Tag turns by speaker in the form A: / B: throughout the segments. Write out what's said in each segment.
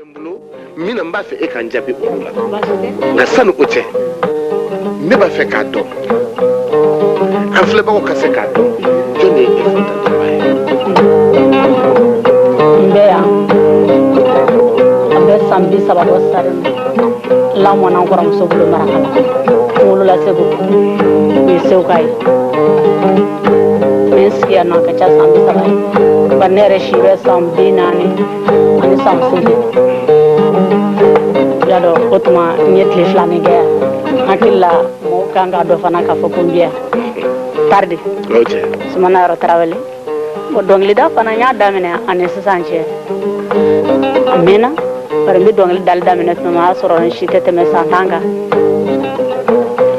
A: n bolo min na, n b'a fɛ e ka n jaabi olu la. Nka sani o cɛ, ne b'a fɛ k'a dɔn, an filɛbagaw ka se k'a dɔn, jɔn de ye e Fanta Danba ye?
B: N bɛ yan, a bɛ san 30 bɔ. Sari lamɔna n kɔrɔmuso bolo Marakala. N wolola Segu, o ye Seguka ye. N bɛ n sigi yan nɔ, a ka ca san 30 ye. Bari ne yɛrɛ si bɛ san 48. I y'a dɔn, o tuma n ye tile filanin kɛ yan. N hakili la, mɔgɔw kan k'a dɔn fana k'a fɔ ko n bɛ yan taridi.
A: O cɛ.
B: Sumana Yɔrɔ Tarawele. Bon, dɔnkilida fana, n y'a daminɛ ani sisan cɛ, a mɛnna. Bari n bɛ dɔnkili dali daminɛ tuma min, o y'a sɔrɔ n si tɛ tɛmɛ san 10 kan.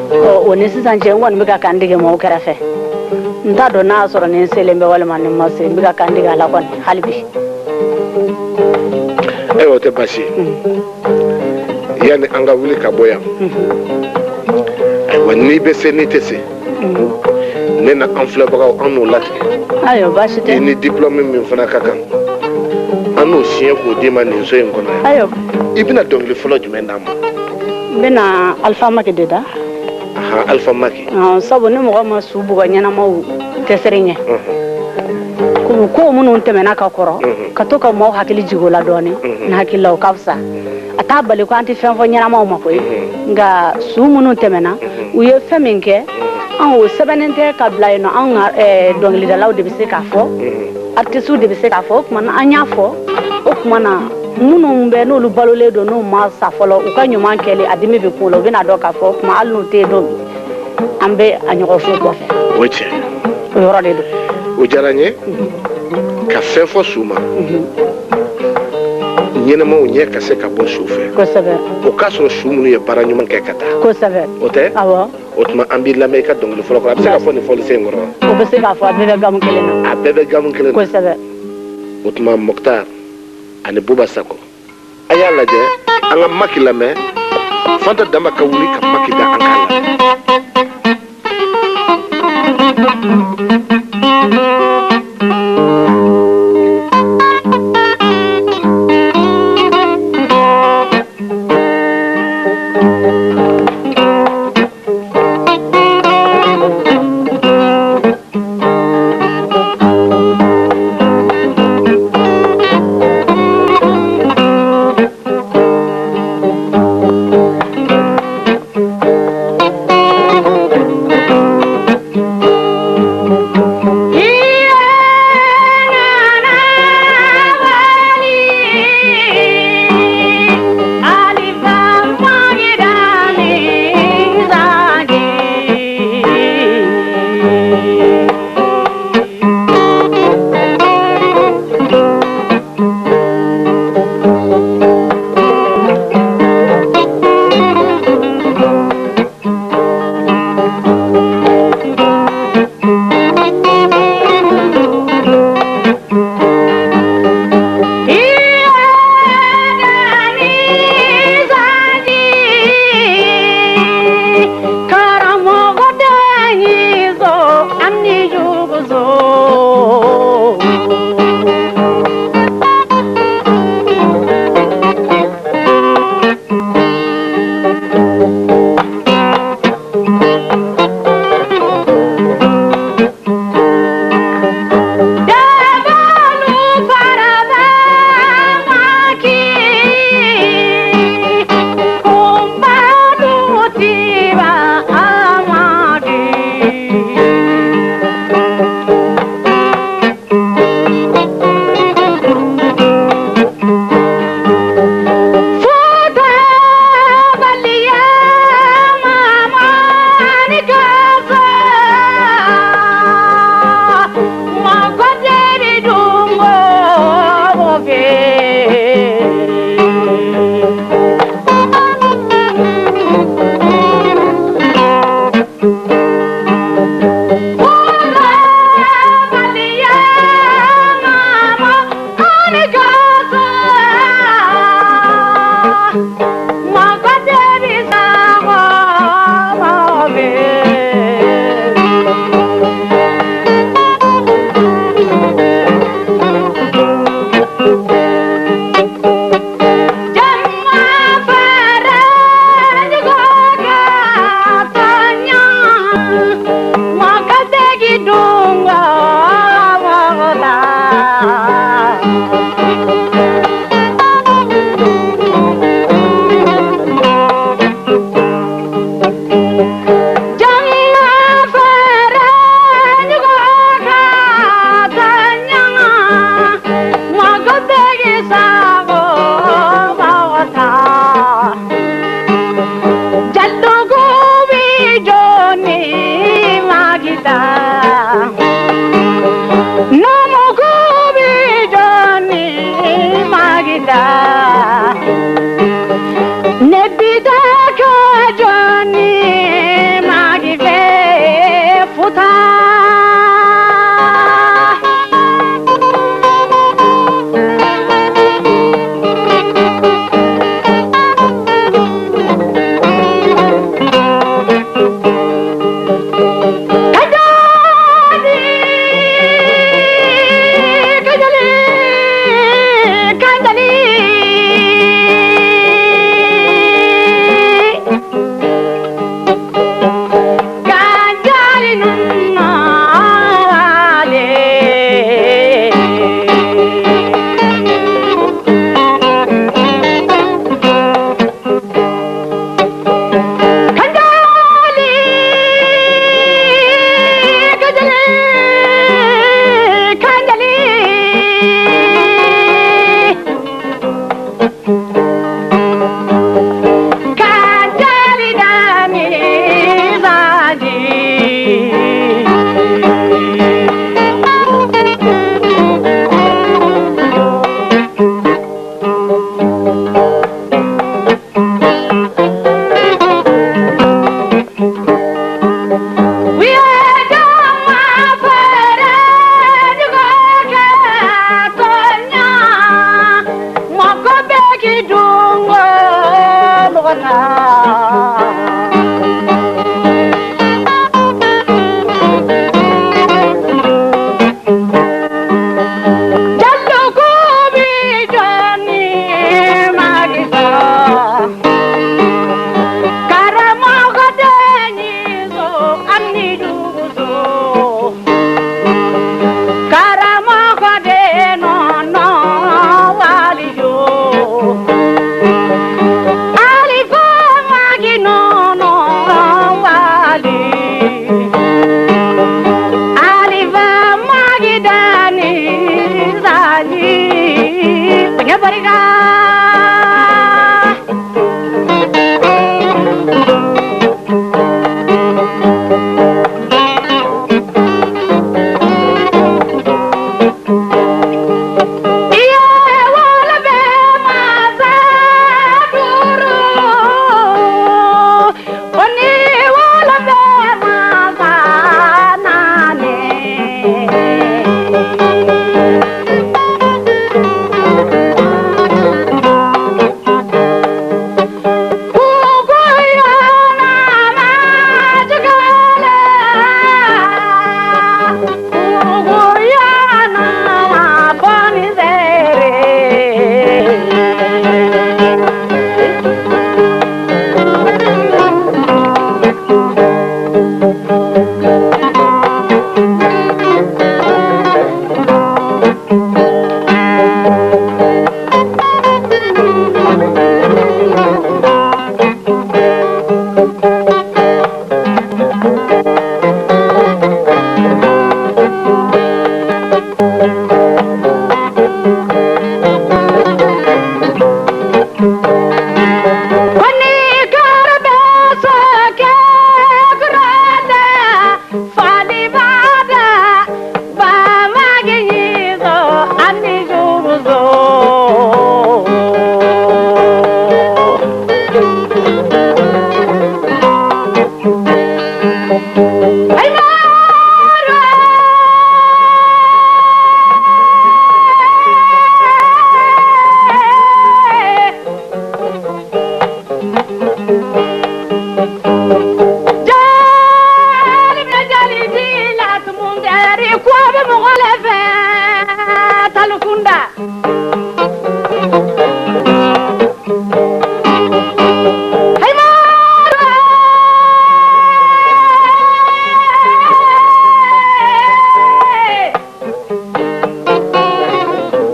B: Ɔ, o ni sisan cɛ, n kɔni bɛ ka kan dege mɔgɔw kɛrɛfɛ. N t'a dɔn n'a y'a sɔrɔ ni n selen bɛ walima ni n ma se. N bɛ ka kan dege a la kɔni hali bi.
A: Ayiwa, o tɛ baasi ye. Yanni an ka wuli ka bɔ yan, ayiwa, n'i bɛ se, n'i tɛ se, ne na an filɛbagaw, an n'o latigɛ.
B: Ayiwa, baasi
A: I
B: tɛ.
A: ni diplôme min fana ka kan, an n'o siɲɛ k'o d'i ma nin so in kɔnɔ yan.
B: Ayiwa.
A: I bɛna dɔnkili fɔlɔ jumɛn d'an ma?
B: N bɛna Alifa Maki de da.
A: Ahan, Alifa Maki.
B: Sabu ni mɔgɔ ma su bugɔ, ɲɛnamaw tɛ siran ɲɛ. Komi ko minnu tɛmɛna ka kɔrɔ, ka to ka maaw hakili jigin o la dɔɔnin, n hakili la o ka fisa. A t'a bali ko an tɛ fɛn fɔ ɲɛnamaw ma koyi, nka su minnu tɛmɛna, u ye fɛn min kɛ, an o sɛbɛnnen tɛ ka bila yen nɔ. Anw ka dɔnkilidalaw de bɛ se k'a fɔ, artisiw de bɛ se k'a fɔ. O tuma na an y'a fɔ, o tuma na minnu bɛ n'olu balolen don, n'u ma sa fɔlɔ, u ka ɲuman kɛli a dimi bɛ kun la, u bɛna dɔn k'a fɔ o tuma hali n'u tɛ yen don min, an bɛ a ɲɔgɔn fo kɔfɛ.
A: O ye tiɲɛ.
B: O yɔrɔ de don.
A: O diyara n ye ka fɛn fɔ su ma, ɲɛnɛmaw ɲɛ ka se ka bɔ su fɛ. O k'a sɔrɔ su minnu ye baara ɲuman kɛ ka taa. O tɛ?
B: Awɔ.
A: O tuma an b'i lamɛn i ka dɔnkili fɔlɔ kɔrɔ. A bɛ se ka fɔ nin fɔlisen in kɔrɔ wa?
B: O bɛ se k'a fɔ, a bɛɛ bɛ gamu kelen na.
A: A bɛɛ bɛ gamu kelen na.
B: Kosɛbɛ.
A: O tuma Mɔkitar ani Buba Sako, a y'a lajɛ an ka Maki lamɛn. Fanta Danba ka wuli ka Maki da, an k'a lamɛn.
B: magi dungo mɔgɔ na. Jallo ko bi jɔnni magi sɔrɔ. Karamɔgɔ den so ani dugu so. Karamɔgɔ den nɔnɔ walijo. Alifa magi nɔnɔ wali. Alifa magi dani zali. Punya barika. Iye wala bɛ masa duuru, oni wala bɛ masa naani. Kukuya na majigale, kukuya na maboni zere. Koni karbe sake kurada, fali bada, ba magi yizo, ani juguzo. Ay maro! Jali bɛ jali di la tumundɛri ko bɛ mɔgɔ lɛ fɛ talukunda. Ay maro!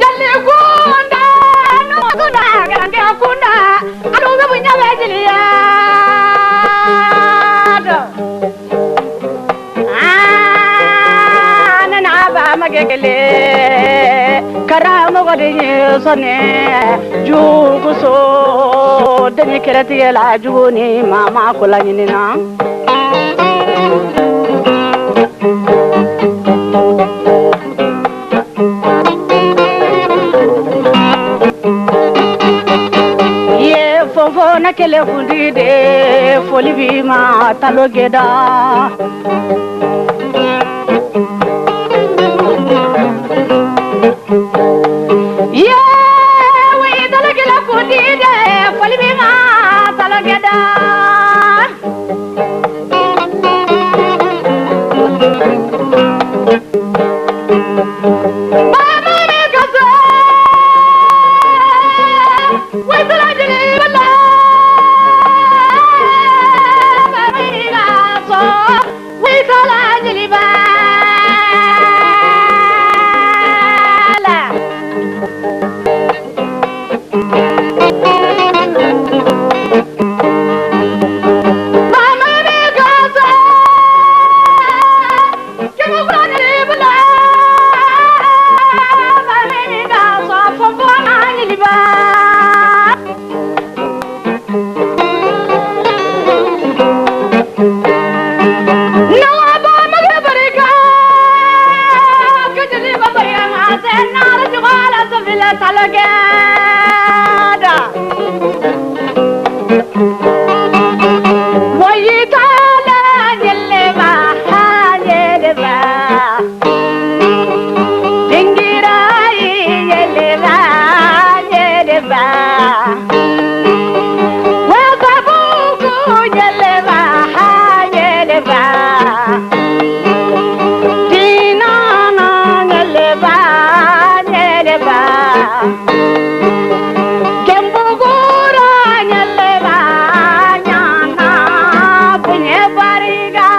B: Jali kunda, kunda, garange kunda, anu bɛ bonya bɛ jeliya dɔn. Ah, ne n'a ba ma kɛ kelen, karamɔgɔ de ye sɔnni juguso den kɛlɛtigɛ la jugu ni mama ko la ɲinina. Ye fɔnfɔn na kɛlɛ kundi de foli b'i ma talo gɛda. Ye wi talo kɛlɛ kundi de foli b'i ma talo gɛda. Baba ne ka so, wi talo jeli bala. Baba ne ka so, wi talo jeli bala. Mama ne ka so, kɛmɛ kura jeli bala. Baba ne ka so, fɔnfɔn na jeli bala. No. Wagabugu nyeleba nyeleba Dinana nyeleba nyeleba Kembugura nyeleba nyana bunye bariga.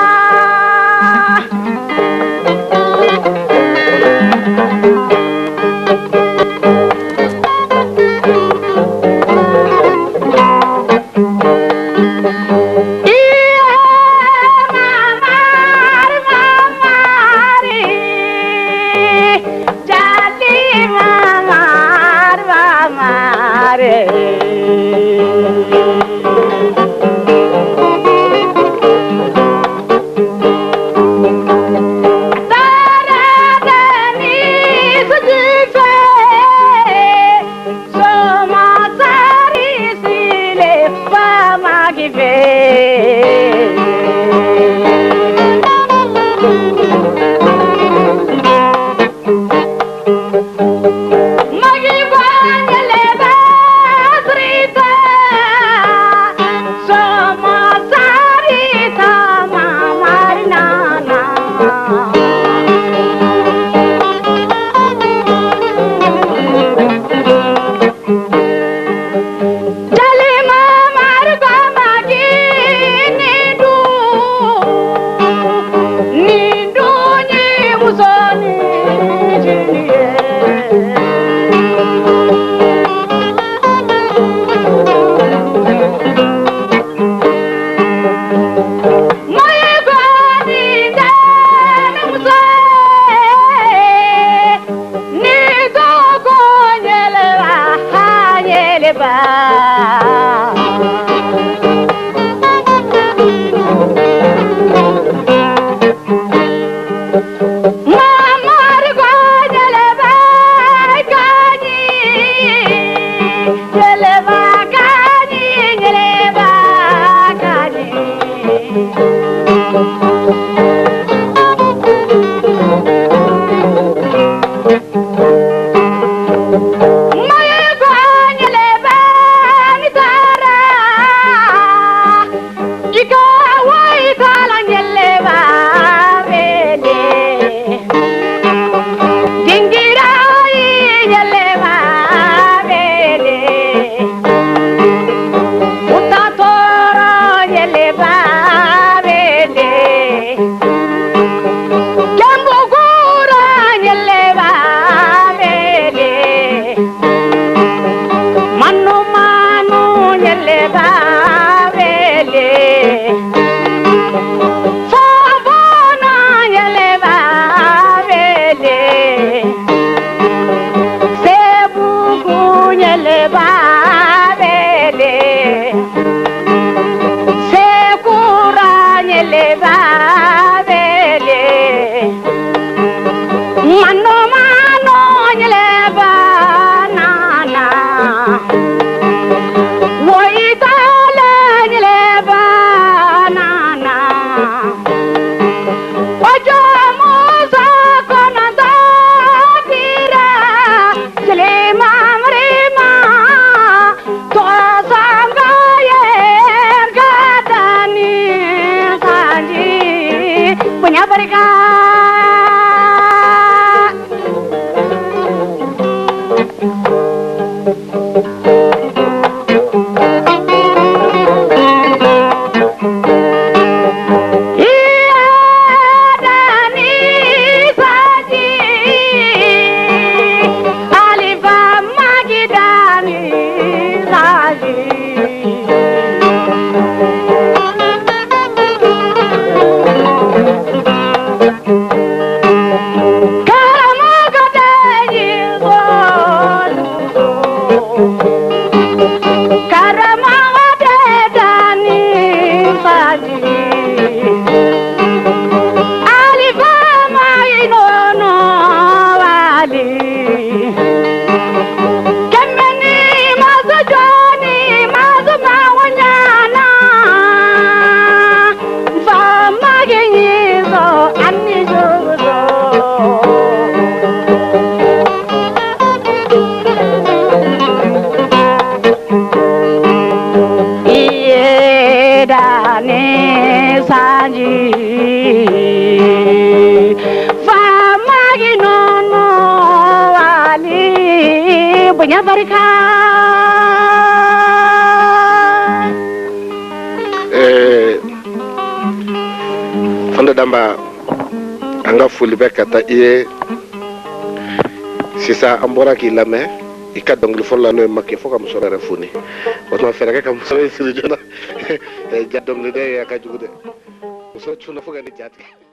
B: Bonya barika.
A: Fanta Danba, an ka foli bɛ ka taa i ye sisan. An bɔra k'i lamɛn i ka dɔnkili fɔlɔ la, n'o ye Maki, fo ka musɔrɔ yɛrɛ foni. O tuma, fɛɛrɛ kɛ ka musɔrɔ in siri joona. Ja dɔnkilida ye a ka jugu dɛ, muso cunna fo ka ne ja tigɛ.